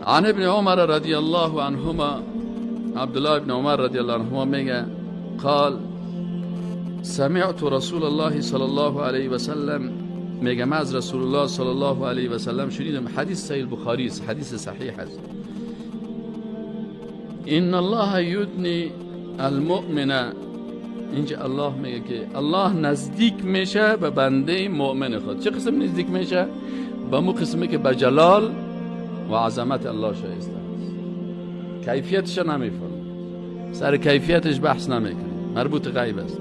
عن ابن عمر رضی الله عنهما، عبدالله ابن عمر رضی الله عنهما میگه قال سمعت رسول الله صلی الله علیه و سلم، میگه من از رسول الله صلی الله علیه و سلم شنیدم، حدیث صحیح البخاری است، حدیث صحیح است. ان الله یدنی المؤمن، اینجا الله میگه که الله نزدیک میشه به بنده مؤمن خود. چه قسم نزدیک میشه؟ به مو قسمی که به جلال و عظمت الله شایسته است. کیفیتش نمیفهمیم، سر کیفیتش بحث نمیکنیم، مربوط غیب است.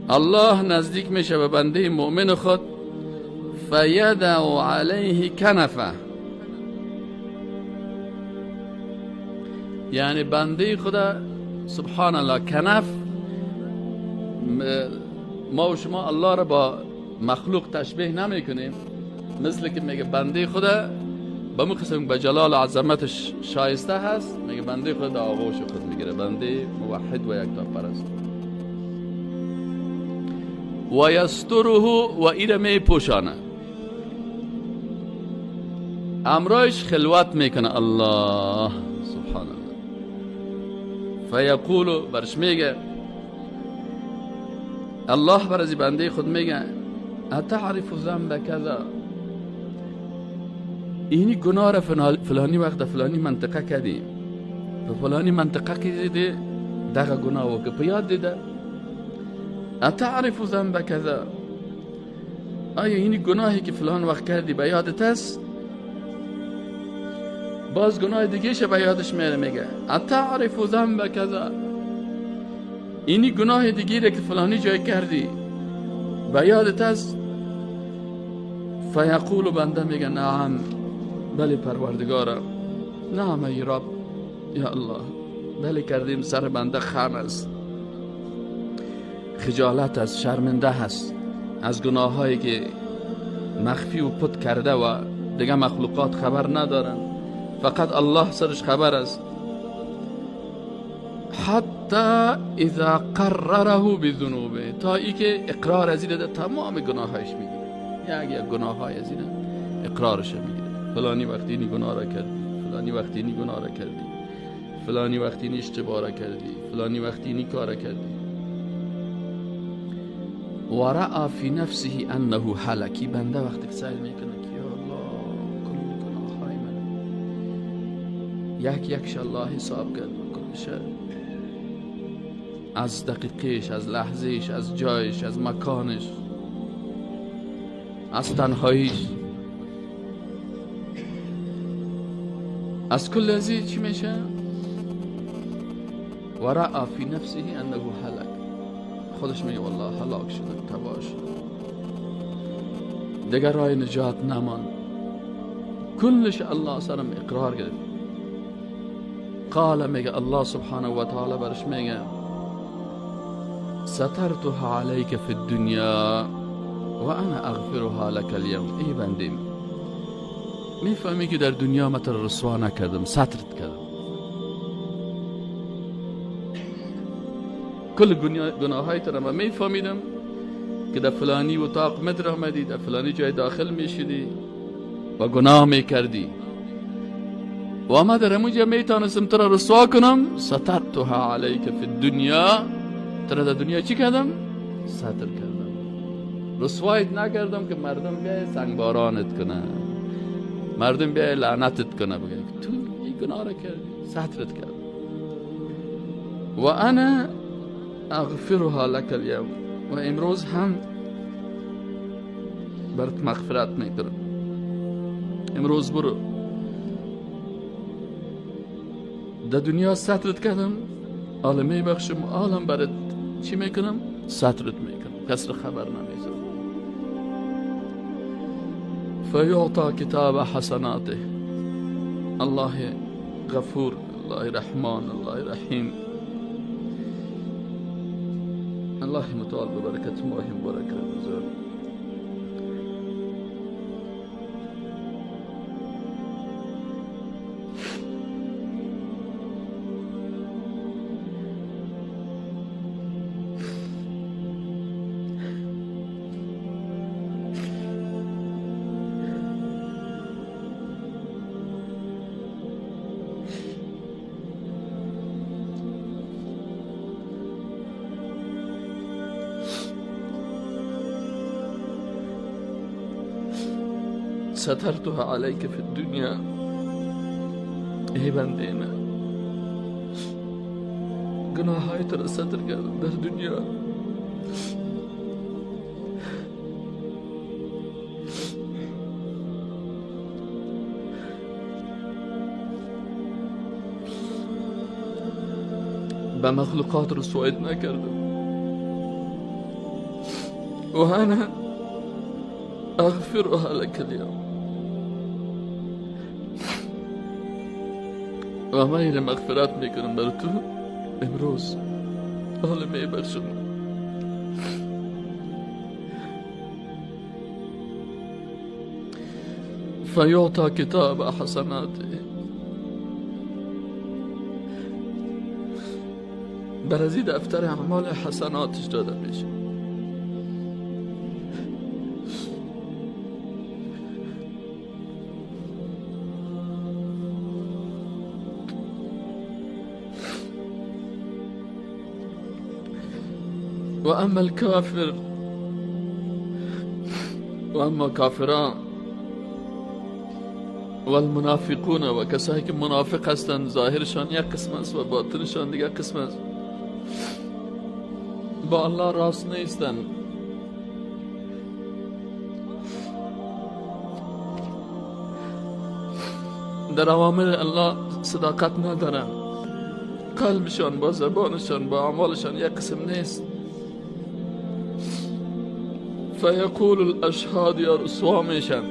الله نزدیک میشه به بنده مؤمن خود، فیدع علیه کنفه، یعنی بنده خدا سبحان الله کنف، ما و شما الله را با مخلوق تشبیه نمی کنیم، مثل که میگه بنده خدا به مو قسم به جلال و عظمتش شایسته هست، میگه بنده خدا آغوش خود میگیره، بنده موحد و یکتا پرست. و یستره و ایره می پوشانه، امرایش خلوت میکنه الله سبحان الله. فیقول، برش میگه الله بر از بنده خود میگه اتعرف ذنب کذا، اینی گناه را فلانی وقت فلانی منطقه کردی، په فلانی منطقه کې دې دغه گناه وکړه، په یاد دیده. اتعرف ذنب کذا، آیا اینی گناهی که فلان وقت کردی به یادت است؟ باز گناه دیگه شه به یادش میره، میگه اتعرف ذنب کذا، اینی گناه دیگه که فلانی جای کردی به یادت است؟ فیقول، بنده میگه نعم، بله پروردگارم، نعم ای رب، یا الله، بله کردیم. سر بنده خم است، خجالت است، شرمنده هست از گناهایی که مخفی و پت کرده و دیگه مخلوقات خبر ندارن، فقط الله سرش خبر است. حتی اذا قرره بذنوبه، تا ای که اقرار از این تمام گناهایش میگیره، یک گناههای از این اقرارش میگیره. فلانی وقتی اینی گناه را کردی، فلانی وقتی اینی گناه را کردی، فلانی وقتی اینی اشتباه را کردی، فلانی وقتی اینی کار را کردی. و رأى فی نفسه انه هلکی، بنده وقتی که سعی میکنه که یا الله کل گناههای من یک یکش الله حساب کرد، کلش از دقیقش، از لحظهش، از جایش، از مکانش، از تنهاییش، از کل ازی چی میشه؟ و رأى فی نفسه انه هلک، خودش میگه والله هلاک شدم، تباه شدم، دیگر راه نجات نماند، کلش الله سرم اقرار گرفت. قال، میگه الله سبحانه و تعالی برش میگه سترتها علیک فی الدنیا و انا اغفرها لك اليوم. ای بندیم، میفهمی که در دنیا من تو رسوا نکردم، سترت کردم، کل گناههای تو را من میفهمیدم که در فلانی اتاق مدر آمدی، در فلانی جای داخل میشدی و گناه میکردی و ما در همونجا میتانستم تو را رسوا کنم. سترتها علیک فی الدنیا، تو را در دنیا چی کردم؟ ستر کردم، رسوایت نکردم که مردم بیای سنگبارانت کنه، مردم بیای لعنتت کنه، بگه تو این گناه را کردی، سترت کردم. و انا اغفرها لك اليوم، و امروز هم برات مغفرت میکنم، امروز برو در دنیا سترت کردم، عالم میبخشم، عالم برات چی میکنم؟ سترت میکنم، کس را خبر نمیزم. فیعطا کتاب حسناته، الله غفور، الله رحمان، الله رحیم، الله متعال به برکت ماه مبارک رمضان سترتها علیک فی الدنیا. ای بنده من، گناه های تو را ستر کردم در دنیا، به مخلوقات رسوایت نکردم و انا اغفرها لك اليوم. و من این مغفرت میکنم بر تو امروز، حالا میبخشم. فیعطی کتاب حسناته، بر از این دفتر اعمال حسناتش داده میشه. و اما الکافر، و اما کافران و المنافقون، و کسایی که منافق هستند، ظاهرشان یک قسم است و باطنشان دیگر قسم است، با الله راست نیستند. در اوامر الله صداقت ندارند، قلبشان با زبانشان با اعمالشان یک قسم نیست. فیقول الاشهاد، یا رسوا میشن،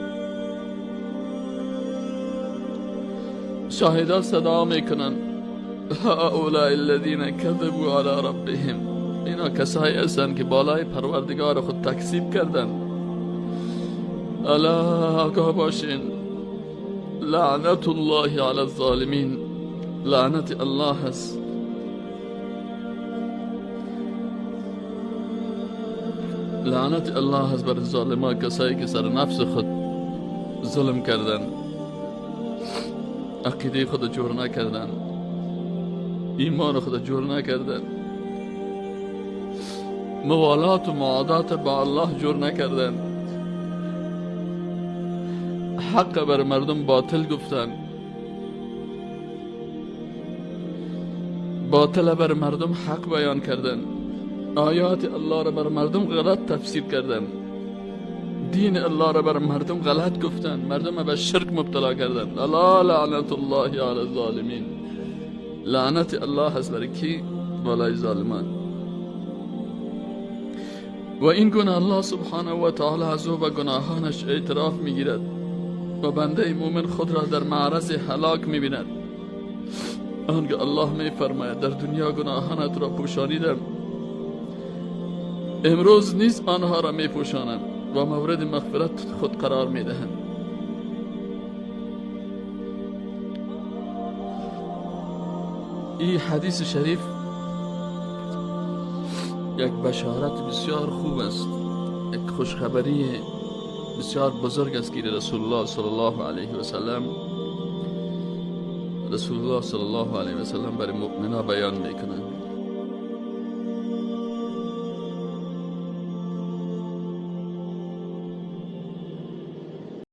شاهدا صدا میکنن، هؤلاء الذین كذبوا علی ربهم، اینا کسایی هستند که بالای پروردگار خود تکذیب کردن. الا آگاه باشین، لعنت الله علی الظالمین، لعنت الله است. لعنت الله است بر ظالمان، کسایی که سر نفس خود ظلم کردن، عقیده خود جور نکردن، ایمان خود جور نکردن، موالات و معادات با الله جور نکردن، حق بر مردم باطل گفتن، باطل بر مردم حق بیان کردن، آیات الله را بر مردم غلط تفسیر کردن، دین الله را بر مردم غلط گفتن، مردم به شرک مبتلا کردن. الا لعنت الله علی الظالمین، لعنت الله است بر کی؟ بالای ظالمان. و این گونه الله سبحانه و تعالی از او به گناهانش اعتراف میگیرد و بنده مومن خود را در معرض هلاک میبیند. آنگاه الله میفرماید در دنیا گناهانت را پوشانیدم، امروز نیز آنها را میپوشانم و مورد مغفرت خود قرار میدهم. این حدیث شریف یک بشارت بسیار خوب است، یک خوشخبری بسیار بزرگ است که رسول الله صلی الله علیه و سلم، رسول الله صلی الله علیه و سلم برای مؤمنا بیان میکنند.